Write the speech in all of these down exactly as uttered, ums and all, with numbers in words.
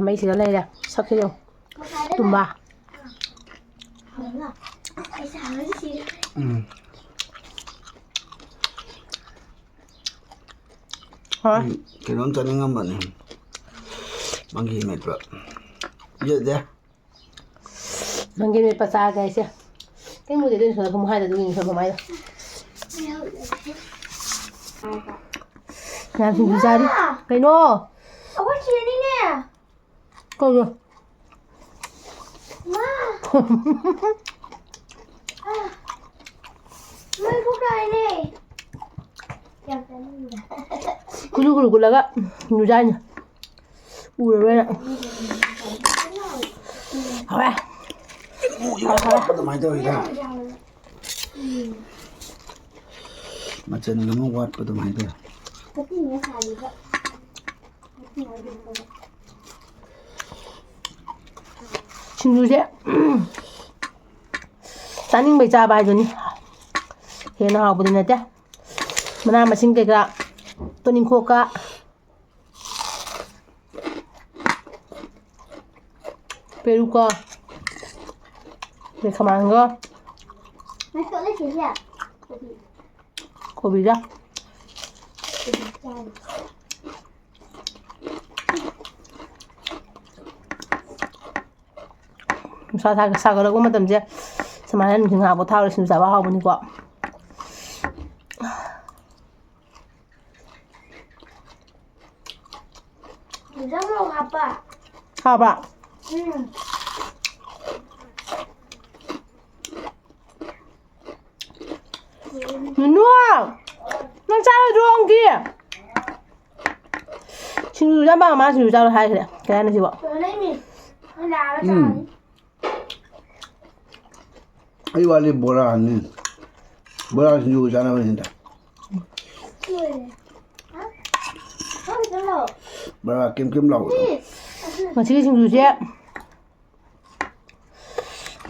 ꯑꯩ ꯁꯤꯗ ꯂꯩꯔꯦ꯫ ꯁꯛꯁꯦ ꯌꯦꯡꯉꯨ꯫ ꯇꯨꯝꯕ꯫ ꯎꯝ꯫ ꯍꯣꯏ꯫ ꯎꯝ, ꯀꯩꯅꯣꯝ ꯆꯥꯅꯤꯡꯉꯝꯕꯅꯦ꯫ ꯃꯪꯒꯤ ꯃꯦꯠꯄ꯫ ꯌꯦꯠ ꯌꯦ꯫ ꯃꯪꯒꯤ ꯃꯦꯠꯄ ꯆꯥꯒꯦ ꯍꯥꯏꯁꯦ꯫ ꯀꯩ ꯃꯨꯗꯦ ꯑꯗꯨꯏꯅꯦ ꯁꯣꯝꯗ ꯐꯃꯨꯡ ꯍꯥꯏꯗ ꯑꯗꯨꯒꯤꯅꯦ ꯁꯣꯝꯗ ꯐꯃꯨꯡ ꯍꯥꯏꯗꯣ꯫ ꯃꯌꯥꯝ ꯁꯤꯡꯖꯨ ꯆꯥꯔꯤ꯫ ꯀꯩꯅꯣ? ꯑꯩꯈꯣꯏ ꯆꯦꯅꯤꯅꯦ꯫ ꯀꯩꯅꯣ? ꯃꯥ! ꯃꯩ ꯊꯣꯛꯇꯥꯏꯅꯦ꯫ ꯌꯥꯝ ꯆꯥꯅꯤꯡꯉꯤꯗ꯫ ꯀꯨꯂꯨ ꯀꯨꯂꯨ ꯀꯨꯜꯂꯒ ꯁꯤꯡꯖꯨ ꯆꯥꯏꯅꯦ꯫ ꯎꯔꯔꯣꯏꯅ꯫ ꯍꯥꯎꯔꯦ꯫ ꯑꯗꯨꯃꯥꯏꯅ ꯇꯧꯋꯤꯗ꯫ ꯃꯆꯜ ꯑꯃ ꯋꯥꯠꯄ ꯑꯗꯨꯃꯥꯏꯅ ꯇꯧꯋꯤ꯫ ꯁꯤꯡꯖꯨꯁꯦ ꯆꯥꯅꯤꯡꯕꯩ ꯆꯥꯕ ꯍꯥꯏꯗꯨꯅꯤ꯫ ꯍꯦꯟꯅ ꯍꯥꯎꯕꯗꯤ ꯅꯠꯇꯦ꯫ ꯃꯅꯥ ꯃꯁꯤꯡ ꯀꯩꯀꯥ, ꯇꯣꯅꯤꯡꯈꯣꯛꯀ, ꯄꯦꯔꯨꯛꯀ, ꯑꯗꯩ ꯈꯥꯃꯦꯟꯒ, ꯀꯣꯕꯤꯒ꯫ ꯅꯨꯡꯁꯥ ꯁꯥ-, ꯁꯥꯒꯠꯂꯛꯄ ꯃꯇꯝꯁꯦ ꯁꯨꯃꯥꯏꯅ ꯅꯨꯡꯊꯤꯜ ꯉꯥꯏꯍꯥꯛ ꯄꯣꯊꯥꯔꯒ ꯁꯤꯡꯖꯨ ꯆꯥꯕ ꯍꯥꯎꯕꯅꯤꯀꯣ꯫ ꯏꯟꯖꯥꯡ ꯃꯣꯔꯣꯛ ꯍꯥꯞꯄ꯫ ꯍꯥꯎꯕ꯭ꯔꯥ? ꯎꯝ꯫ ꯅꯨꯅꯨ! ꯅꯪ ꯆꯥꯔꯣꯏꯗ꯭ꯔꯣ ꯑꯃꯨꯛꯀꯤ? ꯁꯤꯡꯖꯨ ꯆꯥꯕ ꯃꯥ ꯁꯤꯡꯖꯨ ꯆꯥꯔꯣꯏ ꯍꯥꯏꯈ꯭ꯔꯦ꯫ ꯀꯩ ꯍꯥꯏꯅꯣ ꯁꯤꯕꯣ? ꯂꯣꯏꯔꯦ ꯃꯤ꯫ ꯑꯩ ꯂꯥꯛꯑꯒ ꯎꯝ꯫ ꯆꯥꯔꯅꯤ꯫ ꯑꯩ ꯋꯥꯠꯂꯤ ꯕꯣꯔꯥꯅꯤ꯫ ꯕꯣꯔꯥ ꯁꯤꯡꯖꯨ ꯆꯥꯅꯕꯅꯤꯗ꯫ ꯂꯣꯏꯔꯦ꯫ ꯍꯥ? ꯍꯥ, ꯆꯠꯂꯣ꯫ ꯕꯣꯔꯥ ꯀꯦꯝ ꯀꯦꯝ ꯂꯥꯎꯕꯗꯣ꯫ ꯉꯁꯤꯒꯤ ꯁꯤꯡꯖꯨꯁꯦ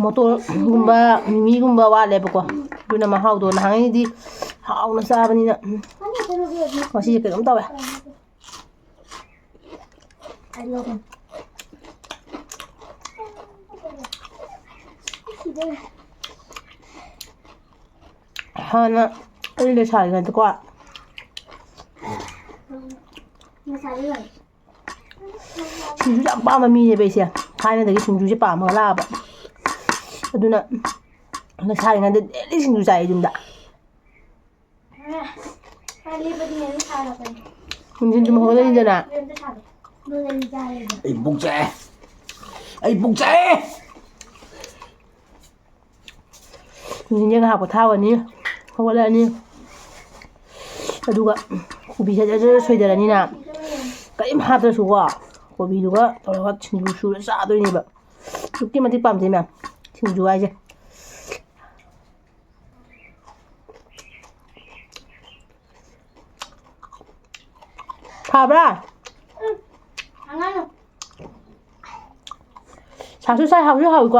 ꯃꯣꯇꯣꯔꯒꯨꯝꯕ, ꯃꯤꯃꯤꯒꯨꯝꯕ ꯋꯥꯠꯂꯦꯕꯀꯣ꯫ ꯑꯗꯨꯅ ꯃꯍꯥꯎꯗꯣ ꯅꯍꯥꯟꯉꯩꯗꯤ ꯍꯥꯎꯅ ꯆꯥꯕꯅꯤꯅ ꯉꯁꯤꯁꯦ ꯀꯩꯅꯣꯝ ꯇꯧꯋꯦ꯫ ꯍꯥꯟꯅ ꯑꯩ ꯂꯩꯁꯥꯔꯤꯉꯩꯗꯀꯣ, ꯁꯤꯡꯖꯨꯁꯦ ꯌꯥꯝ ꯄꯥꯝꯕ ꯃꯤꯅꯦꯕ ꯑꯩꯁꯦ꯫ ꯊꯥꯏꯅꯗꯒꯤ ꯁꯤꯡꯖꯨꯁꯦ ꯄꯥꯝꯃꯒ ꯂꯥꯛꯑꯕ꯫ ꯑꯗꯨꯅ ꯂꯩꯁꯥꯔꯤꯉꯩꯗ ꯗꯦꯂꯤ ꯁꯤꯡꯖꯨ ꯆꯥꯏ ꯌꯨꯝꯗ꯫ ꯅꯨꯡꯊꯤꯟ ꯇꯨꯝ ꯍꯧꯒꯠꯂꯅꯤꯗꯅ꯫ ꯑꯩ ꯄꯨꯛ ꯆꯥꯛꯑꯦ꯫ ꯑꯩ ꯄꯨꯛ ꯆꯥꯛꯑꯦ꯫ ꯅꯨꯡꯊꯤꯟꯁꯦ ꯉꯥꯏꯍꯥꯛ ꯄꯣꯊꯥꯔꯅꯤ, ꯍꯧꯒꯠꯂꯛꯑꯅꯤ꯫ ꯑꯗꯨꯒ ꯀꯣꯕꯤꯁꯦ ꯖꯔ ꯖꯔ ꯁꯣꯏꯗꯔꯅꯤꯅ, ꯀꯔꯤꯝ ꯍꯥꯞꯇ꯭ꯔꯁꯨꯀꯣ, ꯀꯣꯕꯤꯗꯨꯒ ꯇꯧꯔꯒ ꯁꯤꯡꯖꯨ ꯁꯨꯔ ꯆꯥꯗꯣꯏꯅꯦꯕ꯫ ꯑꯗꯨꯛꯀꯤ ꯃꯇꯤꯛ ꯄꯥꯝꯖꯩ ꯃꯌꯥꯝ, ꯁꯤꯡꯖꯨ ꯍꯥꯏꯁꯦ꯫ ꯁꯥꯕ꯭ꯔꯥ? ꯁꯥꯁꯨ ꯁꯥꯏ, ꯍꯥꯎꯁꯨ ꯍꯥꯎꯏꯀꯣ꯫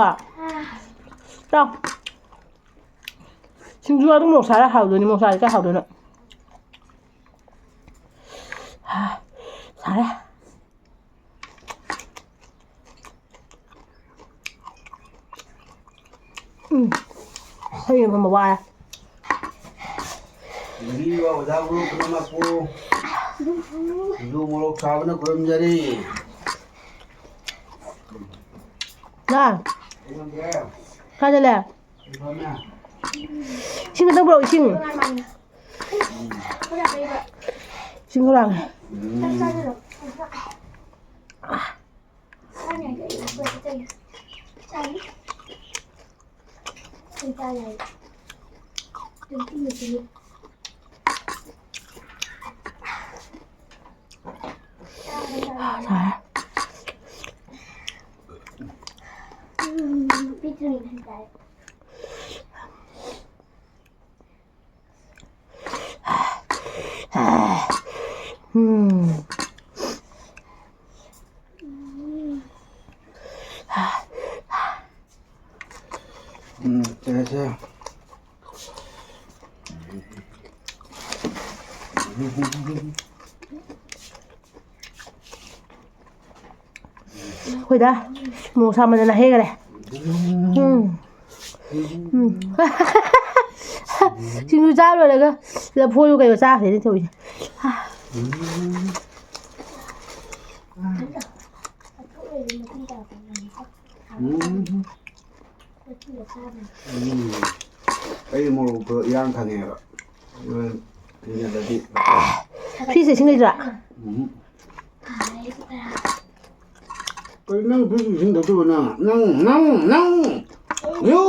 ꯆꯥꯎ꯫ ꯁꯤꯡꯖꯨ ꯑꯗꯨꯝ ꯃꯣꯔꯣꯛ ꯁꯥꯔ ꯍꯥꯎꯗꯣꯏꯅꯤ, ꯃꯣꯔꯣꯛ ꯁꯥꯔꯗꯤ ꯀꯥꯏ ꯍꯥꯎꯗꯣꯏꯅꯣ? ꯁꯥꯔꯦ꯫ ꯎꯝ꯫ ꯍꯩ ꯑꯃ ꯋꯥꯔꯦ꯫ ꯂꯩꯕꯤꯔꯤꯕ ꯑꯣꯖꯥ ꯒꯨꯔꯨ ꯄꯨꯝꯅꯃꯛꯄꯨ ꯁꯤꯡꯖꯨ ꯃꯣꯔꯣꯛ ꯁꯥꯕꯅ ꯈꯨꯔꯨꯝꯖꯔꯤ꯫ ꯂꯥ꯫ ꯀꯥꯏꯗ ꯂꯩ? ꯏꯁꯤꯡ ꯈꯤꯇꯪ ꯄꯨꯔꯛꯑꯣ, ꯏꯁꯤꯡ꯫ ꯏꯁꯤꯡ ꯈꯔ ꯂꯥꯡꯉꯦ꯫ ꯎꯝ꯫ ꯎꯝ, ꯁꯦ, ꯁꯦ꯫ ꯑꯩꯈꯣꯏꯗ ꯃꯣꯔꯣꯛ ꯁꯥꯃꯟꯗꯅ ꯍꯩꯈꯔꯦ꯫ ꯎꯝ꯫ ꯎꯝ꯫ ꯁꯤꯡꯖꯨ ꯆꯥ ꯂꯣꯏꯔꯒ ꯂꯐꯣꯏꯗꯣ ꯀꯩꯅꯣ ꯆꯥꯈ꯭ꯔꯦꯅꯦ ꯇꯧꯔꯤꯁꯦ꯫ ꯎꯝ꯫ ꯎꯝ꯫ ꯑꯩ ꯃꯣꯔꯣꯛꯇꯣ ꯏꯔꯥꯡ ꯈꯪꯉꯦꯕ꯫ ꯏꯔꯥꯡꯗꯗꯤ ꯐ꯭ꯔꯤꯖꯇ ꯏꯁꯤꯡ ꯂꯩꯇ꯭ꯔꯥ? ꯎꯝ꯫ ꯀꯩꯅꯣ ꯅꯪ ꯐ꯭ꯔꯤꯖ ꯏꯁꯤꯡ ꯊꯛꯇꯣꯏꯕ ꯅꯪ? ꯅꯪ, ꯅꯪ, ꯅꯪ! ꯌꯨ!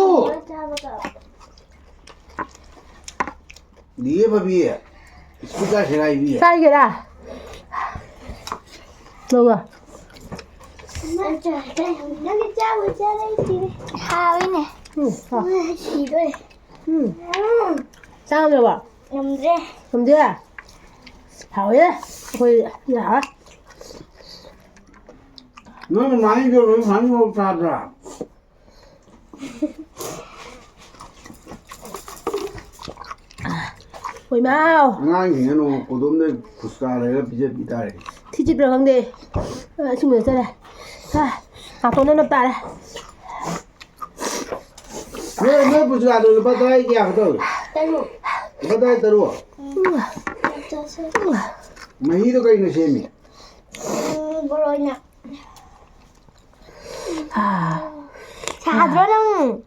ꯗꯤꯌꯦ ꯐꯕꯤ, ꯏꯁꯄꯤꯀꯔ ꯁꯦꯒꯥꯏꯕꯤ꯫ ꯆꯥꯏꯒꯦꯔꯥ? ꯂꯧꯒ꯫ ꯅꯪꯒꯤ ꯆꯥꯕ ꯆꯥꯔꯛꯏꯁꯤꯗꯤ ꯍꯥꯎꯋꯤꯅꯦ꯫ ꯎꯝ, ꯍꯥꯎ꯫ ꯁꯤꯗꯣꯔꯦ꯫ ꯎꯝ꯫ ꯆꯥꯝꯃꯦꯕ? ꯉꯝꯗ꯭ꯔꯦ꯫ ꯉꯝꯗꯦ? ꯍꯥꯎꯋꯦ꯫ ꯑꯩꯈꯣꯏ ꯌꯥꯔ꯫ ꯅꯣꯏ ꯃꯃꯥꯡꯒꯤꯗꯣ ꯂꯣꯏ ꯐꯥꯅ ꯃꯣꯔꯣꯛ ꯆꯥꯕ꯭ꯔꯥ? ꯍꯣꯏ ꯃꯥꯎ꯫ ꯑꯉꯥꯡꯁꯤꯡꯅ ꯅꯣꯡꯃ ꯀꯣꯗꯣꯝꯗ ꯐꯨꯁꯀꯥ ꯂꯩꯔꯒ ꯄꯤꯖꯕꯤ ꯇꯥꯔꯦ꯫ ꯊꯤ ꯆꯤꯠꯄ꯭ꯔꯥ ꯈꯪꯗꯦ꯫ ꯑ, ꯏꯁꯤꯡ ꯃꯨꯠꯂ ꯆꯠꯂꯦ꯫ ꯑ, ꯅꯥꯇꯣꯟꯗ ꯅꯞ ꯇꯥꯔꯦ꯫ ꯅꯣꯏ, ꯅꯣꯏ ꯐꯨꯁꯀꯥꯗꯣ ꯂꯨꯄꯥ ꯇꯔꯥꯒꯤ ꯀꯌꯥ ꯈꯛꯇ ꯇꯧꯏ? ꯇꯔꯨꯛ꯫ ꯂꯨꯄꯥ ꯇꯔꯥ ꯇꯔꯨꯛ? ꯆꯥꯁꯜꯂꯨ꯫ ꯃꯍꯤꯗꯣ ꯀꯩꯅ ꯁꯦꯝꯃꯤ? ꯎꯝ, ꯕꯣꯔꯣꯏꯅ꯫ ꯑ, ꯁꯥꯗ꯭ꯔꯣ ꯅꯪ?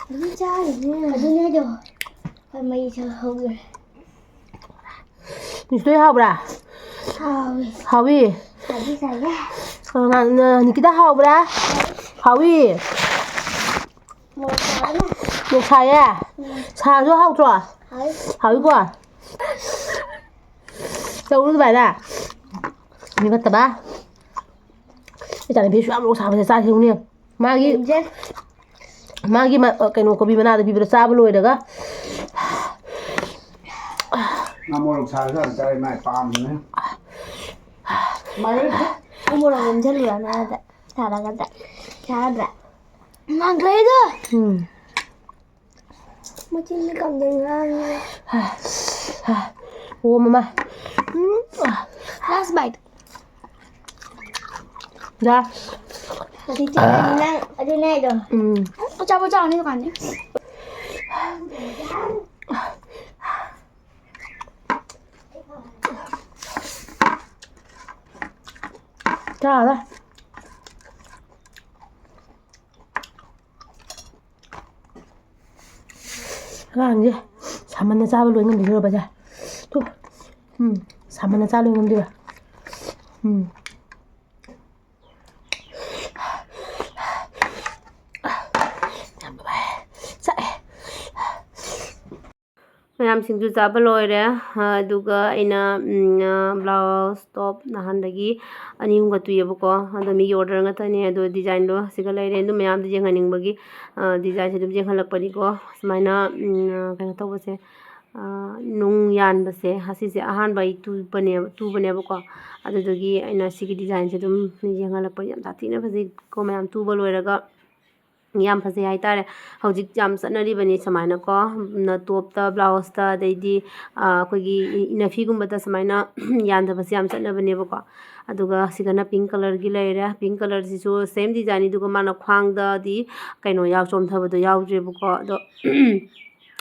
ꯑꯗꯨꯝ ꯆꯥꯔꯤꯅꯦ꯫ ꯑꯗꯨꯅꯦ ꯑꯗꯣ꯫ ꯍꯣꯏ, ꯃꯩ ꯁꯥꯍꯧꯈ꯭ꯔꯦ꯫ ꯅꯤꯁꯇꯣꯏ ꯍꯥꯎꯕ꯭ꯔꯥ? ꯍꯥꯎꯋꯦ꯫ ꯍꯥꯎꯋꯤ? ꯁꯥꯗꯤ ꯁꯥꯏꯌꯦ꯫ ꯑ, ꯉ-, ꯉ-, ꯅꯤꯀꯤꯇꯥ ꯍꯥꯎꯕ꯭ꯔꯥ? ꯍꯥꯎꯋꯤ? ꯃꯣꯔꯣꯛ ꯁꯥꯕꯅ꯫ ꯃꯣꯔꯣꯛ ꯁꯥꯏꯌꯦ? ꯁꯥꯔꯁꯨ ꯍꯥꯎꯇ꯭ꯔꯣ? ꯍꯥꯎꯋꯤ꯫ ꯍꯥꯎꯋꯤꯀꯣ? ꯇꯧꯅꯨ ꯑꯗꯨꯃꯥꯏꯅ꯫ ꯃꯤ ꯐꯠꯇꯕ꯫ ꯏꯆꯥꯅꯨꯄꯤꯁꯨ ꯌꯥꯝ ꯃꯣꯔꯣꯛ ꯁꯥꯕꯁꯦ ꯆꯥꯈꯤꯕꯅꯦ꯫ ꯃꯥꯒꯤ, ꯌꯦꯡꯖꯦ꯫ ꯃꯥꯒꯤ ꯃ-, ꯀꯩꯅꯣ, ꯀꯣꯕꯤ ꯃꯅꯥꯗ ꯄꯤꯕꯗꯣ ꯆꯥꯕ ꯂꯣꯏꯔꯒ꯫ ꯉꯥ ꯃꯣꯔꯣꯛ ꯁꯥꯔꯒ ꯆꯥꯏ ꯃꯥꯏ ꯄꯥꯝꯕꯅꯦ꯫ ꯎ ꯃꯣꯔꯣꯛ ꯅꯝꯁꯤꯜꯂꯨꯔ ꯃꯥꯗ꯫ ꯁꯥꯔꯒꯗ꯫ ꯁꯥꯗ꯭ꯔꯥ? ꯉꯥꯡꯈ꯭ꯔꯦꯗꯣ꯫ ꯎꯝ꯫ ꯃꯆꯤꯟꯗꯤ ꯀꯝꯗꯧ ꯉꯥꯡꯉꯤ꯫ ꯑꯣ, ꯃꯃꯥ꯫ ꯎꯝ꯫ Last bite꯫ ꯌꯥ꯫ ꯑꯗꯨꯗꯤ ꯅꯪ ꯑꯗꯨꯅꯦ ꯍꯥꯏꯗꯣ꯫ ꯎꯝ꯫ ꯑꯆꯥꯄꯣꯠ ꯆꯥꯔꯨꯅꯤ ꯗꯨꯀꯥꯟꯗꯩ꯫ ꯆꯥꯔꯔꯣꯏ꯫ ꯑꯉꯥꯡꯁꯦ ꯁꯥꯃꯟꯅ ꯆꯥꯕ ꯂꯣꯏ ꯉꯝꯗꯣꯏꯔꯕꯁꯦ? ꯇꯨ, ꯎꯝ, ꯁꯥꯃꯟꯅ ꯆꯥ ꯂꯣꯏ ꯉꯝꯗꯣꯏꯕ? ꯎꯝ꯫ ꯌꯥꯝ ꯅꯨꯡꯉꯥꯏ꯫ ꯆꯥꯛꯑꯦ꯫ ꯃꯌꯥꯝ ꯁꯤꯡꯖꯨ ꯆꯥꯕ ꯂꯣꯏꯔꯦ꯫ ꯑꯗꯨꯒ ꯑꯩꯅ, ꯎꯝ, blouse top ꯅꯍꯥꯟꯗꯒꯤ ꯑꯅꯤ ꯑꯍꯨꯝꯒ ꯇꯨꯏꯌꯦꯕꯀꯣ꯫ ꯑꯗꯣ ꯃꯤꯒꯤ order ꯉꯥꯛꯇꯅꯦ꯫ ꯑꯗꯣ designꯗꯣ ꯁꯤꯒ ꯂꯩꯔꯦ꯫ ꯑꯗꯨ ꯃꯌꯥꯝꯗꯣ ꯌꯦꯡꯍꯟꯅꯤꯡꯕꯒꯤ, ꯑ, designꯁꯦ ꯑꯗꯨꯝ ꯌꯦꯡꯍꯜꯂꯛꯄꯅꯤꯀꯣ꯫ ꯁꯨꯃꯥꯏꯅ, ꯎꯝ, ꯑ, ꯀꯩꯅꯣ ꯇꯧꯕꯁꯦ, ꯑ, ꯅꯨꯡ ꯌꯥꯟꯕꯁꯦ, ꯑꯁꯤꯁꯦ ꯑꯍꯥꯟꯕ ꯑꯩ ꯇꯨꯕꯅꯦꯕ, ꯇꯨꯕꯅꯦꯕꯀꯣ꯫ ꯑꯗꯨꯗꯨꯒꯤ ꯑꯩꯅ ꯁꯤꯒꯤ designꯁꯦ ꯑꯗꯨꯝ ꯌꯦꯡꯍꯜꯂꯛꯄ꯫ ꯌꯥꯝ ꯁꯥꯊꯤꯅ ꯐꯖꯩꯀꯣ ꯃꯌꯥꯝ꯫ ꯇꯨꯕ ꯂꯣꯏꯔꯒ ꯌꯥꯝ ꯐꯖꯩ ꯍꯥꯏꯇꯥꯔꯦ꯫ ꯍꯧꯖꯤꯛ ꯌꯥꯝ ꯆꯠꯅꯔꯤꯕꯅꯤ ꯁꯨꯃꯥꯏꯅꯀꯣ, ꯇꯣꯞꯇ, ꯕ꯭ꯂꯥꯎꯁꯇ, ꯑꯗꯩꯗꯤ, ꯑ, ꯑꯩꯈꯣꯏꯒꯤ ꯏꯅꯐꯤꯒꯨꯝꯕꯗ ꯁꯨꯃꯥꯏꯅ ꯌꯥꯟꯗꯕꯁꯦ ꯌꯥꯝ ꯆꯠꯅꯕꯅꯦꯕꯀꯣ꯫ ꯑꯗꯨꯒ ꯁꯤꯗꯅ pink colourꯒꯤ ꯂꯩꯔꯦ꯫ Pink colourꯁꯤꯁꯨ same designꯅꯤ, ꯑꯗꯨꯒ ꯃꯥꯅ ꯈ꯭ꯋꯥꯡꯗꯗꯤ ꯀꯩꯅꯣ ꯌꯥꯎ-, ꯆꯣꯝꯊꯕꯗꯣ ꯌꯥꯎꯗ꯭ꯔꯦꯕꯀꯣ꯫ ꯑꯗꯣ,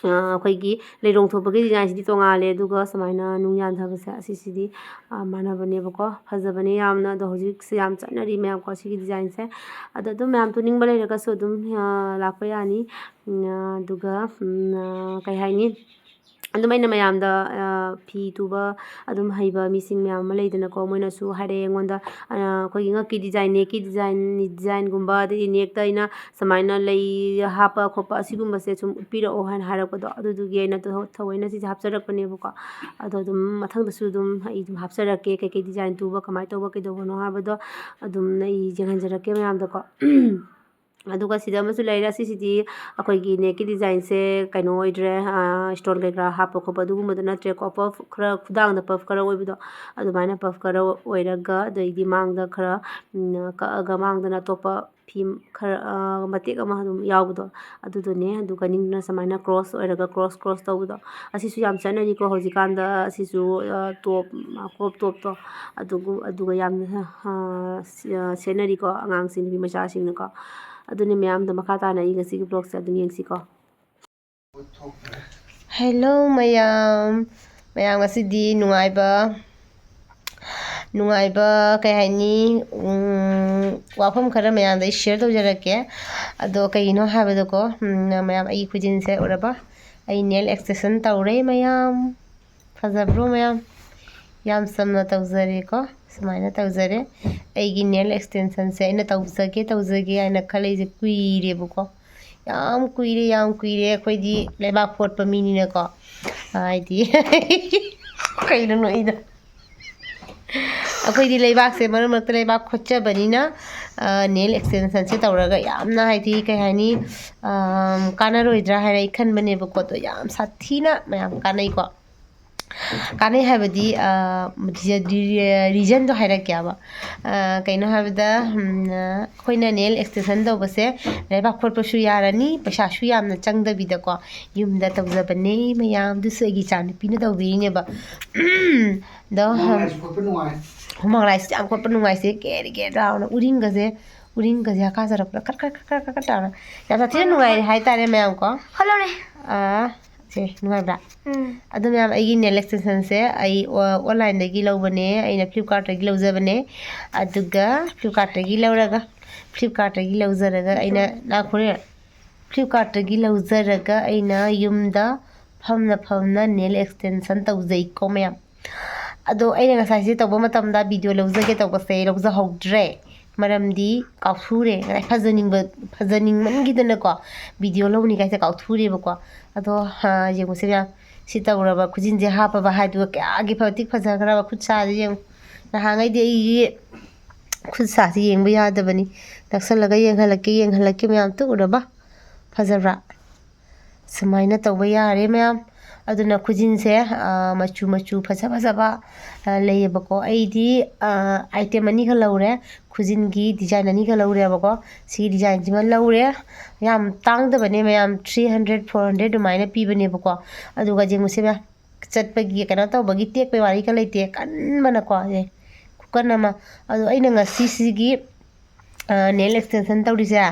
ꯑ, ꯑꯩꯈꯣꯏꯒꯤ ꯂꯩꯔꯣꯡ ꯊꯣꯛꯄꯒꯤ designꯁꯤꯗꯤ ꯇꯣꯉꯥꯜꯂꯦ, ꯑꯗꯨꯒ ꯁꯨꯃꯥꯏꯅ ꯅꯨꯡ ꯌꯥꯟꯊꯕꯁꯦ ꯑꯁꯤꯁꯤꯗꯤ, ꯑ, ꯃꯥꯟꯅꯕꯅꯦꯕꯀꯣ꯫ ꯐꯖꯕꯅꯦ ꯌꯥꯝꯅ꯫ ꯑꯗꯣ ꯍꯧꯖꯤꯛꯁꯦ ꯌꯥꯝ ꯆꯠꯅꯔꯤ ꯃꯌꯥꯝꯀꯣ ꯁꯤꯒꯤ designꯁꯦ꯫ ꯑꯗꯣ ꯑꯗꯨꯝ ꯃꯌꯥꯝ ꯇꯨꯅꯤꯡꯕ ꯂꯩꯔꯒꯁꯨ ꯑꯗꯨꯝ, ꯑ, ꯂꯥꯛꯄ ꯌꯥꯅꯤ꯫ ꯎꯝ, ꯑꯗꯨꯒ, ꯎꯝ, ꯑ, ꯀꯩ ꯍꯥꯏꯅꯤ? ꯑꯗꯨꯝ ꯑꯩꯅ ꯃꯌꯥꯝꯗ, ꯑ, ꯐꯤ ꯇꯨꯕ ꯑꯗꯨꯝ ꯍꯩꯕ ꯃꯤꯁꯤꯡ ꯃꯌꯥꯝ ꯑꯃ ꯂꯩꯗꯅꯀꯣ, ꯃꯣꯏꯅꯁꯨ ꯍꯥꯏꯔꯛꯑꯦ ꯑꯩꯉꯣꯟꯗ, ꯑ, ꯑꯩꯈꯣꯏꯒꯤ ꯉꯛꯀꯤ design, neckꯀꯤ design, designꯒꯨꯝꯕ, ꯑꯗꯒꯤ neckꯇ ꯑꯩꯅ ꯁꯨꯃꯥꯏꯅ ꯂꯩ ꯍꯥꯞꯄ ꯈꯣꯠꯄ ꯑꯁꯤꯒꯨꯝꯕꯁꯦ ꯁꯨꯝ ꯎꯠꯄꯤꯔꯛꯑꯣ ꯍꯥꯏꯅ ꯍꯥꯏꯔꯛꯄꯗꯣ, ꯑꯗꯨꯗꯨꯒꯤ ꯑꯩꯅ ꯊꯑꯣꯏꯅ ꯁꯤꯁꯦ ꯍꯥꯞꯆꯔꯛꯄꯅꯦꯕꯀꯣ꯫ ꯑꯗꯣ ꯑꯗꯨꯝ ꯃꯊꯪꯗꯁꯨ ꯑꯗꯨꯝ ꯑꯩ ꯑꯗꯨꯝ ꯍꯥꯞꯆꯔꯛꯀꯦ, ꯀꯩꯀꯩ design ꯇꯨꯕ, ꯀꯃꯥꯏꯅ ꯇꯧꯕ, ꯀꯩꯗꯧꯕꯅꯣ ꯍꯥꯏꯕꯗꯣ ꯑꯗꯨꯝ ꯑꯩ ꯌꯦꯡꯍꯟꯖꯔꯛꯀꯦ ꯃꯌꯥꯝꯗꯀꯣ꯫ ꯑꯗꯨꯒ ꯁꯤꯗ ꯑꯃꯁꯨ ꯂꯩꯔꯦ꯫ ꯁꯤꯁꯤꯗꯤ ꯑꯩꯈꯣꯏꯒꯤ neckꯀꯤ designꯁꯦ ꯀꯩꯅꯣ ꯑꯣꯏꯗ꯭ꯔꯦ, stone ꯀꯩꯀꯥ ꯍꯥꯞꯄ ꯈꯣꯠꯄ ꯑꯗꯨꯒꯨꯝꯕꯗꯣ ꯅꯠꯇ꯭ꯔꯦꯀꯣ꯫ Puff ꯈꯔ, ꯈꯨꯗꯥꯡꯗ puff ꯈꯔ ꯑꯣꯏꯕꯗꯣ, ꯑꯗꯨꯃꯥꯏꯅ puff ꯈꯔ ꯑꯣꯏꯔꯒ, ꯑꯗꯩꯗꯤ ꯃꯥꯡꯗ ꯈꯔ, ꯎꯝ, ꯀꯛꯑꯒ ꯃꯥꯡꯗꯅ ꯑꯇꯣꯞꯄ ꯐꯤ ꯈꯔ, ꯑ, ꯃꯇꯦꯛ ꯑꯃ ꯑꯗꯨꯝ ꯌꯥꯎꯕꯗꯣ, ꯑꯗꯨꯗꯨꯅꯦ꯫ ꯑꯗꯨꯒ ꯅꯤꯡꯅ ꯁꯨꯃꯥꯏꯅ cross ꯑꯣꯏꯔꯒ cross cross ꯇꯧꯕꯗꯣ, ꯑꯁꯤꯁꯨ ꯌꯥꯝ ꯆꯠꯅꯔꯤꯀꯣ ꯍꯧꯖꯤꯛꯀꯥꯟꯗ꯫ ꯑꯁꯤꯁꯨ, ꯑ, top, crop topꯇꯣ, ꯑꯗꯨꯒ, ꯑꯗꯨꯒ ꯌꯥꯝꯅ, ꯑ, ꯁꯦꯠꯅꯔꯤꯀꯣ ꯑꯉꯥꯡꯁꯤꯡ, ꯅꯨꯄꯤ ꯃꯆꯥꯁꯤꯡꯅꯀꯣ꯫ ꯑꯗꯨꯅꯤ ꯃꯌꯥꯝꯗꯣ, ꯃꯈꯥ ꯇꯥꯅ ꯑꯩ ꯉꯁꯤꯒꯤ vlogꯁꯦ ꯑꯗꯨꯝ ꯌꯦꯡꯁꯤꯀꯣ꯫ Hello ꯃꯌꯥꯝ, ꯃꯌꯥꯝ ꯉꯁꯤꯗꯤ ꯅꯨꯡꯉꯥꯏꯕ ꯅꯨꯡꯉꯥꯏꯕ ꯀꯩ ꯍꯥꯏꯅꯤ, ꯎꯝ, ꯋꯥꯐꯝ ꯈꯔ ꯃꯌꯥꯝꯗ ꯑꯩ share ꯇꯧꯖꯔꯛꯀꯦ꯫ ꯑꯗꯣ ꯀꯩꯒꯤꯅꯣ ꯍꯥꯏꯕꯗꯀꯣ, ꯎꯝ, ꯃꯌꯥꯝ ꯑꯩꯒꯤ ꯈꯨꯖꯤꯟꯁꯦ ꯎꯔꯕ? ꯑꯩ nail extension ꯇꯧꯔꯦ ꯃꯌꯥꯝ꯫ ꯐꯖꯕ꯭ꯔꯣ ꯃꯌꯥꯝ? ꯌꯥꯝ ꯆꯝꯅ ꯇꯧꯖꯔꯦꯀꯣ, ꯁꯨꯃꯥꯏꯅ ꯇꯧꯖꯔꯦ꯫ ꯑꯩꯒꯤ nail extensionꯁꯦ ꯑꯩꯅ ꯇꯧꯖꯒꯦ ꯇꯧꯖꯒꯦ ꯍꯥꯏꯅ ꯈꯜꯂꯛꯏꯁꯦ ꯀꯨꯏꯔꯦꯕꯀꯣ꯫ ꯌꯥꯝ ꯀꯨꯏꯔꯦ, ꯌꯥꯝ ꯀꯨꯏꯔꯦ꯫ ꯑꯩꯈꯣꯏꯗꯤ ꯂꯩꯕꯥꯛ ꯐꯣꯠꯄ ꯃꯤꯅꯤꯅꯀꯣ, ꯍꯥꯏꯗꯤ ꯀꯩꯅꯣ ꯅꯣꯛꯏꯗꯣ? ꯑꯩꯈꯣꯏꯗꯤ ꯂꯩꯕꯥꯛꯁꯦ ꯃꯔꯛ ꯃꯔꯛꯇ ꯂꯩꯕꯥꯛ ꯈꯣꯠꯆꯕꯅꯤꯅ, ꯑ, nail extensionꯁꯦ ꯇꯧꯔꯒ ꯌꯥꯝꯅ, ꯍꯥꯏꯗꯤ, ꯀꯩ ꯍꯥꯏꯅꯤ, ꯑꯝ, ꯀꯥꯟꯅꯔꯣꯏꯗ꯭ꯔꯥ ꯍꯥꯏꯅ ꯑꯩ ꯈꯟꯕꯅꯦꯕꯀꯣ꯫ ꯑꯗꯣ ꯌꯥꯝ ꯁꯥꯊꯤꯅ ꯃꯌꯥꯝ ꯀꯥꯟꯅꯩꯀꯣ꯫ ꯀꯥꯟꯅꯩ ꯍꯥꯏꯕꯗꯤ, ꯑ, reason, reasonꯗꯣ ꯍꯥꯏꯔꯛꯀꯦꯕ꯫ ꯑ, ꯀꯩꯅꯣ ꯍꯥꯏꯕꯗ, ꯎꯝ, ꯑ, ꯑꯩꯈꯣꯏꯅ nail extension ꯇꯧꯕꯁꯦ ꯂꯩꯕꯥꯛ ꯈꯣꯠꯄꯁꯨ ꯌꯥꯔꯅꯤ, ꯄꯩꯁꯥꯁꯨ ꯌꯥꯝꯅ ꯆꯪꯗꯕꯤꯗꯀꯣ꯫ ꯌꯨꯝꯗ ꯇꯧꯖꯕꯅꯦ ꯃꯌꯥꯝ, ꯑꯗꯨꯁꯨ ꯑꯩꯒꯤ ꯏꯆꯥ ꯅꯨꯄꯤꯅ ꯇꯧꯕꯤꯔꯤꯅꯦꯕ꯫ ꯑꯗꯣ, ꯍꯨꯃꯥꯡ ꯂꯥꯏꯁꯤ ꯈꯣꯠꯄ ꯅꯨꯡꯉꯥꯏ꯫ ꯍꯨꯃꯥꯡ ꯂꯥꯏꯁꯤ ꯌꯥꯝ ꯈꯣꯠꯄ ꯅꯨꯡꯉꯥꯏꯁꯦ, ꯀꯦꯔꯤ ꯀꯦꯔꯤ ꯂꯥꯎꯅ ꯎꯔꯤꯡꯒꯁꯦ, ꯎꯔꯤꯡꯒꯁꯦ ꯍꯥꯀꯥ ꯆꯠꯂꯛꯄꯗ ꯀꯠ ꯀꯠ ꯀꯠ ꯀꯠ ꯀꯠ ꯀꯠ ꯇꯧꯔ ꯌꯥꯝ ꯁꯥꯊꯤꯅ ꯅꯨꯡꯉꯥꯏꯔꯦ ꯍꯥꯏꯇꯥꯔꯦ ꯃꯌꯥꯝ ꯀꯣ꯫ ꯍꯜꯂꯣꯅꯦ꯫ ꯑꯥ, ꯁꯦ, ꯅꯨꯡꯉꯥꯏꯕ꯭ꯔꯥ? ꯎꯝ꯫ ꯑꯗꯣ ꯃꯌꯥꯝ, ꯑꯩꯒꯤ nail extensionꯁꯦ ꯑꯩ, ꯑ, onlineꯗꯒꯤ ꯂꯧꯕꯅꯦ, ꯑꯩꯅ Flipkartꯇꯒꯤ ꯂꯧꯖꯕꯅꯦ꯫ ꯑꯗꯨꯒ Flipkartꯇꯒꯤ ꯂꯧꯔꯒ, Flipkartꯇꯒꯤ ꯂꯧꯖꯔꯒ ꯑꯩꯅ, ꯉꯥꯏꯈꯣꯅꯦ, Flipkartꯇꯒꯤ ꯂꯧꯖꯔꯒ ꯑꯩꯅ ꯌꯨꯝꯗ ꯐꯝꯅ ꯐꯝꯅ nail extension ꯇꯧꯖꯩꯀꯣ ꯃꯌꯥꯝ꯫ ꯑꯗꯣ ꯑꯩꯅ ꯉꯁꯥꯏꯁꯦ ꯇꯧꯕ ꯃꯇꯝꯗ video ꯂꯧꯖꯒꯦ ꯇꯧꯕꯁꯦ ꯂꯧꯖꯍꯧꯗ꯭ꯔꯦ, ꯃꯔꯝꯗꯤ ꯀꯥꯎꯊꯨꯔꯦ꯫ ꯉꯁꯥꯏ ꯐꯖꯅꯤꯡꯕ, ꯐꯖꯅꯤꯡꯃꯟꯈꯤꯗꯅꯀꯣ, video ꯂꯧꯅꯤ ꯀꯥꯏꯁꯦ ꯀꯥꯎꯊꯨꯔꯦꯕꯀꯣ꯫ ꯑꯗꯣ, ꯍꯥ, ꯌꯦꯡꯉꯨꯁꯦ ꯃꯌꯥꯝ, ꯁꯤ ꯇꯧꯔꯕ, ꯈꯨꯖꯤꯟꯁꯦ ꯍꯥꯞꯄꯕ ꯍꯥꯏꯗꯨꯒ ꯀꯌꯥꯒꯤ ꯐ-, ꯃꯇꯤꯛ ꯐꯖꯈ꯭ꯔꯕ ꯈꯨꯠ ꯁꯥꯁꯦ ꯌꯦꯡꯉꯨ꯫ ꯅꯍꯥꯟꯉꯩꯗꯤ ꯑꯩꯒꯤ ꯈꯨꯠ ꯁꯥꯁꯦ ꯌꯦꯡꯕ ꯌꯥꯗꯕꯅꯤ, ꯅꯛꯁꯜꯂꯒ ꯌꯦꯡꯍꯜꯂꯛꯀꯦ, ꯌꯦꯡꯍꯜꯂꯛꯀꯦ ꯃꯌꯥꯝ, ꯇꯨ ꯎꯔꯕ? ꯐꯖꯕ꯭ꯔꯥ? ꯁꯨꯃꯥꯏꯅ ꯇꯧꯕ ꯌꯥꯔꯦ ꯃꯌꯥꯝ꯫ ꯑꯗꯨꯅ ꯈꯨꯖꯤꯟꯁꯦ, ꯑ, ꯃꯆꯨ ꯃꯆꯨ ꯐꯖ ꯐꯖꯕ, ꯑ, ꯂꯩꯌꯦꯕꯀꯣ꯫ ꯑꯩꯗꯤ, ꯑ, item ꯑꯅꯤꯒ ꯂꯧꯔꯦ, ꯈꯨꯖꯤꯟꯒꯤ design ꯑꯅꯤꯒ ꯂꯧꯔꯦꯕꯀꯣ꯫ ꯁꯤꯒꯤ designꯁꯤꯃ ꯂꯧꯔꯦ꯫ ꯌꯥꯝ ꯇꯥꯡꯗꯕꯅꯦ ꯃꯌꯥꯝ, three hundred, four hundred ꯑꯗꯨꯃꯥꯏꯅ ꯄꯤꯕꯅꯦꯕꯀꯣ꯫ ꯑꯗꯨꯒ ꯌꯦꯡꯉꯨꯁꯦ ꯃꯌꯥꯝ, ꯆꯠꯄꯒꯤ, ꯀꯩꯅꯣ ꯇꯧꯕꯒꯤ ꯇꯦꯛꯄꯩ ꯋꯥꯔꯤꯒ ꯂꯩꯇꯦ, ꯀꯟꯕꯅꯀꯣ꯫ ꯑꯦ, ꯈꯨꯀꯟ ꯑꯃ꯫ ꯑꯗꯣ ꯑꯩꯅ ꯉꯁꯤꯁꯤꯒꯤ ꯅꯦꯜ ꯑꯦꯛꯁꯇꯦꯟꯁꯟ ꯇꯧꯔꯤꯁꯦ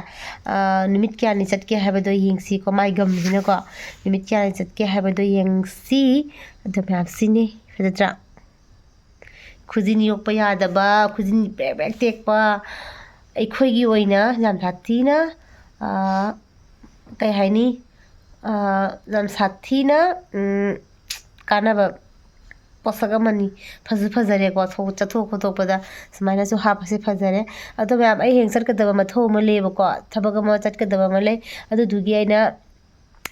ꯅꯨꯃꯤꯠ ꯀꯌꯥꯅꯤ ꯆꯠꯀꯦ ꯍꯥꯏꯕꯗꯣ ꯌꯦꯡꯁꯤꯀꯣ, ꯃꯥꯏ ꯒꯝꯁꯤꯅꯀꯣ꯫ ꯅꯨꯃꯤꯠ ꯀꯌꯥꯅꯤ ꯆꯠꯀꯦ ꯍꯥꯏꯕꯗꯣ ꯌꯦꯡꯁꯤ꯫ ꯑꯗꯣ ꯃꯌꯥꯝ, ꯁꯤꯅꯤ, ꯐꯖꯗ꯭ꯔꯥ? ꯈꯨꯖꯤꯟ ꯌꯣꯛꯄ ꯌꯥꯗꯕ, ꯈꯨꯖꯤꯟ ꯕ꯭ꯔꯦꯛ ꯕ꯭ꯔꯦꯛ ꯇꯦꯛꯄ, ꯑꯩꯈꯣꯏꯒꯤ ꯑꯣꯏꯅ ꯌꯥꯝ ꯁꯥꯊꯤꯅ, ꯀꯩ ꯍꯥꯏꯅꯤ, ꯌꯥꯝ ꯁꯥꯊꯤꯅ ꯀꯥꯟꯅꯕ ꯄꯣꯠꯁꯛ ꯑꯃꯅꯤ꯫ ꯐꯁꯨ ꯐꯖꯔꯦꯀꯣ, ꯆꯠꯊꯣꯛ ꯈꯣꯠꯇꯣꯛꯄꯗ ꯁꯨꯃꯥꯏꯅꯁꯨ ꯍꯥꯞꯄꯁꯦ ꯐꯖꯔꯦ꯫ ꯑꯗꯣ ꯃꯌꯥꯝ, ꯑꯩ ꯍꯌꯦꯡ ꯆꯠꯀꯗꯕ ꯃꯊꯧ ꯑꯃ ꯂꯩꯌꯦꯕꯀꯣ, ꯊꯕꯛ ꯑꯃ ꯆꯠꯀꯗꯕ ꯑꯃ ꯂꯩ꯫ ꯑꯗꯨꯗꯨꯒꯤ ꯑꯩꯅ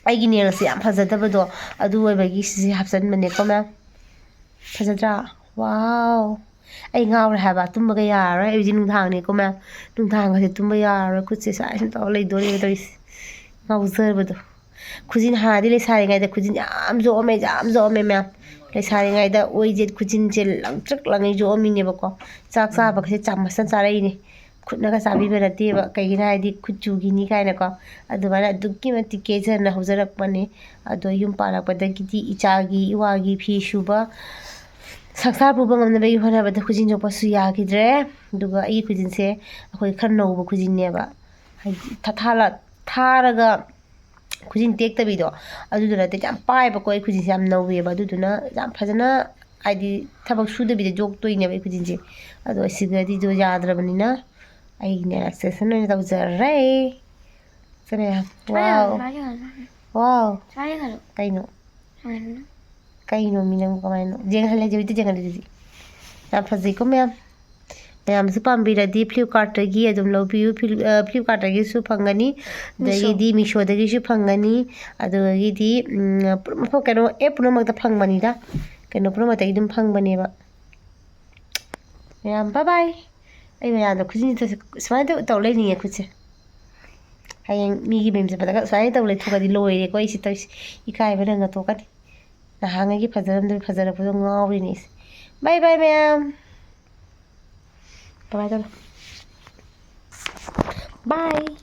ꯑꯩꯒꯤ ꯅꯦꯜꯁꯦ ꯌꯥꯝ ꯐꯖꯗꯕꯗꯣ, ꯑꯗꯨ ꯑꯣꯏꯕꯒꯤ ꯁꯤꯁꯦ ꯍꯥꯞꯆꯤꯟꯕꯅꯦꯀꯣ ꯃꯌꯥꯝ꯫ ꯐꯖꯗ꯭ꯔꯥ? ꯋꯥꯎ! ꯑꯩ ꯉꯥꯎꯔꯦ ꯍꯥꯏꯕ, ꯇꯨꯝꯕꯒ ꯌꯥꯔꯔꯣꯏ꯫ ꯑꯩ ꯍꯧꯖꯤꯛ ꯅꯨꯡꯗꯥꯡꯅꯤꯀꯣ ꯃꯌꯥꯝ, ꯅꯨꯡꯗꯥꯡꯒꯁꯦ ꯇꯨꯝꯕ ꯌꯥꯔꯔꯣꯏ꯫ ꯈꯨꯠꯁꯦ ꯁꯨꯃꯥꯏꯅ ꯁꯨꯝ ꯇꯧꯔ ꯂꯩꯗꯣꯔꯦꯕ ꯇꯧꯔꯤꯁꯦ, ꯉꯥꯎꯖꯕꯗꯣ꯫ ꯈꯨꯖꯤꯟ ꯍꯥꯟꯅꯗꯤ ꯂꯩꯁꯥꯔꯤꯉꯩꯗ ꯈꯨꯖꯤꯟ ꯌꯥꯝ ꯌꯣꯛꯑꯝꯃꯦ, ꯌꯥꯝ ꯌꯣꯛꯑꯝꯃꯦ ꯃꯌꯥꯝ꯫ ꯂꯩꯁꯥꯔꯤꯉꯩꯗ ꯑꯣꯏꯁꯦ ꯈꯨꯖꯤꯟꯁꯦ ꯂꯪꯇ꯭ꯔꯤꯛ ꯂꯪꯉ ꯌꯣꯛꯑꯝꯃꯤꯅꯦꯕꯀꯣ꯫ ꯆꯥꯛ ꯆꯥꯕꯒꯁꯦ ꯆꯥꯃꯁꯅ ꯆꯥꯔꯛꯏꯅꯦ꯫ ꯈꯨꯠꯅꯒ ꯆꯥꯕꯤꯕ ꯅꯠꯇꯦꯕ, ꯀꯩꯒꯤꯅꯣ ꯍꯥꯏꯗꯤ ꯈꯨꯠꯆꯨꯒꯤꯅꯤ ꯀꯥꯏꯅꯀꯣ꯫ ꯑꯗꯨꯃꯥꯏꯅ ꯑꯗꯨꯛꯀꯤ ꯃꯇꯤꯛ ꯀꯦꯖꯅ ꯍꯧꯖꯔꯛꯄꯅꯦ꯫ ꯑꯗꯣ ꯌꯨꯝ ꯄꯥꯜꯂꯛꯄꯗꯒꯤꯗꯤ ꯏꯆꯥꯒꯤ, ꯏꯋꯥꯒꯤ ꯐꯤ ꯁꯨꯕ, ꯁꯪꯁꯥꯔ ꯄꯨꯕ ꯉꯝꯅꯕꯒꯤ ꯍꯣꯠꯅꯕꯗ ꯈꯨꯖꯤꯟ ꯌꯣꯛꯄꯁꯨ ꯌꯥꯈꯤꯗ꯭ꯔꯦ꯫ ꯑꯗꯨꯒ ꯑꯩꯒꯤ ꯈꯨꯖꯤꯟꯁꯦ ꯑꯩꯈꯣꯏ ꯈꯔ ꯅꯧꯕ ꯈꯨꯖꯤꯟꯅꯦꯕ, ꯍꯥꯏꯗꯤ ꯊꯥꯊꯥꯂ-, ꯊꯥꯔꯒ ꯈꯨꯖꯤꯟ ꯇꯦꯛꯇꯕꯤꯗꯣ, ꯑꯗꯨꯗꯨ ꯅꯠꯇꯦ, ꯌꯥꯝ ꯄꯥꯏꯕꯀꯣ꯫ ꯑꯩ ꯈꯨꯖꯤꯟꯁꯦ ꯌꯥꯝ ꯅꯧꯋꯦꯕ, ꯑꯗꯨꯗꯨꯅ ꯌꯥꯝ ꯐꯖꯅ, ꯍꯥꯏꯗꯤ ꯊꯕꯛ ꯁꯨꯗꯕꯤꯗ ꯌꯣꯛꯇꯣꯏꯅꯦꯕ ꯑꯩ ꯈꯨꯖꯤꯟꯁꯦ꯫ ꯑꯗꯣ ꯑꯁꯤꯒꯗꯤꯗꯣ ꯌꯥꯗ꯭ꯔꯕꯅꯤꯅ ꯑꯩꯒꯤ ꯅꯦꯜ ꯑꯦꯛꯁꯇꯦꯟꯁꯟ ꯑꯣꯏꯅ ꯇꯧꯖꯔꯦ꯫ ꯁꯦ ꯃꯌꯥꯝ, ꯁꯨꯃꯥꯏꯅ ꯋꯥꯎ꯫ ꯌꯦꯡꯍꯜꯂꯣ, ꯁꯨꯃꯥꯏꯅ ꯌꯦꯡꯍꯜꯂꯣ꯫ ꯋꯥꯎ꯫ ꯁꯨꯃꯥꯏꯅ ꯌꯦꯡꯍꯜꯂꯣ꯫ ꯀꯩꯅꯣ? ꯁꯨꯃꯥꯏꯅ꯫ ꯀꯩꯅꯣ ꯃꯤ ꯅꯪꯕꯨ ꯀꯃꯥꯏꯅ? ꯌꯦꯡꯍꯜꯂꯦ, ꯍꯧꯖꯤꯛꯇꯤ ꯌꯦꯡꯍꯜꯂꯦ ꯑꯗꯨꯗꯤ꯫ ꯌꯥꯝ ꯐꯖꯩꯀꯣ ꯃꯌꯥꯝ꯫ ꯃꯌꯥꯝꯁꯨ ꯄꯥꯝꯕꯤꯔꯗꯤ ꯐ꯭ꯂꯤꯞꯀꯥꯔꯠꯇꯒꯤ ꯑꯗꯨꯝ ꯂꯧꯕꯤꯌꯨ꯫ ꯐ꯭ꯂꯤꯞ-, ꯑ, ꯐ꯭ꯂꯤꯞꯀꯥꯔꯠꯇꯒꯤꯁꯨ ꯐꯪꯒꯅꯤ, ꯃꯤꯁꯣ꯫ ꯑꯗꯒꯤꯗꯤ ꯃꯤꯁꯣꯗꯒꯤꯁꯨ ꯐꯪꯒꯅꯤ, ꯑꯗꯨꯗꯒꯤꯗꯤ, ꯎꯝ, ꯄꯨꯝ-, ꯃꯐꯝ, ꯀꯩꯅꯣ, ꯑꯦꯞ ꯄꯨꯝꯅꯃꯛꯇ ꯐꯪꯕꯅꯤꯗ, ꯀꯩꯅꯣ ꯄꯨꯝꯅꯃꯛꯇꯒꯤ ꯑꯗꯨꯝ ꯐꯪꯕꯅꯦꯕ꯫ ꯃꯌꯥꯝ, bye bye꯫ ꯑꯩ ꯃꯌꯥꯝꯗ ꯈꯨꯖꯤꯟꯁꯤꯗ ꯁꯨꯃꯥꯏꯅ ꯇꯧ-, ꯇꯧ ꯂꯩꯅꯤꯡꯉꯦ ꯈꯨꯠꯁꯦ꯫ ꯍꯌꯦꯡ ꯃꯤꯒꯤ ꯃꯌꯨꯝ ꯆꯠꯄꯗꯒ ꯁꯨꯃꯥꯏꯅ ꯇꯧ ꯂꯩꯊꯣꯛꯑꯗꯤ ꯂꯣꯏꯔꯦꯀꯣ ꯑꯩꯁꯦ ꯇꯧꯔꯤꯁꯦ꯫ ꯏꯀꯥꯏꯕ ꯅꯪꯅ ꯇꯣꯛꯀꯅꯤ꯫ ꯅꯍꯥꯟꯉꯩꯒꯤ ꯐꯖꯔꯝꯗꯕ ꯐꯖꯔꯛꯄꯗꯣ ꯉꯥꯎꯔꯤꯅꯦ ꯑꯩꯁꯦ꯫ Bye bye ꯃꯌꯥꯝ꯫ Bye bye ꯇꯧꯔꯣ꯫ Bye꯫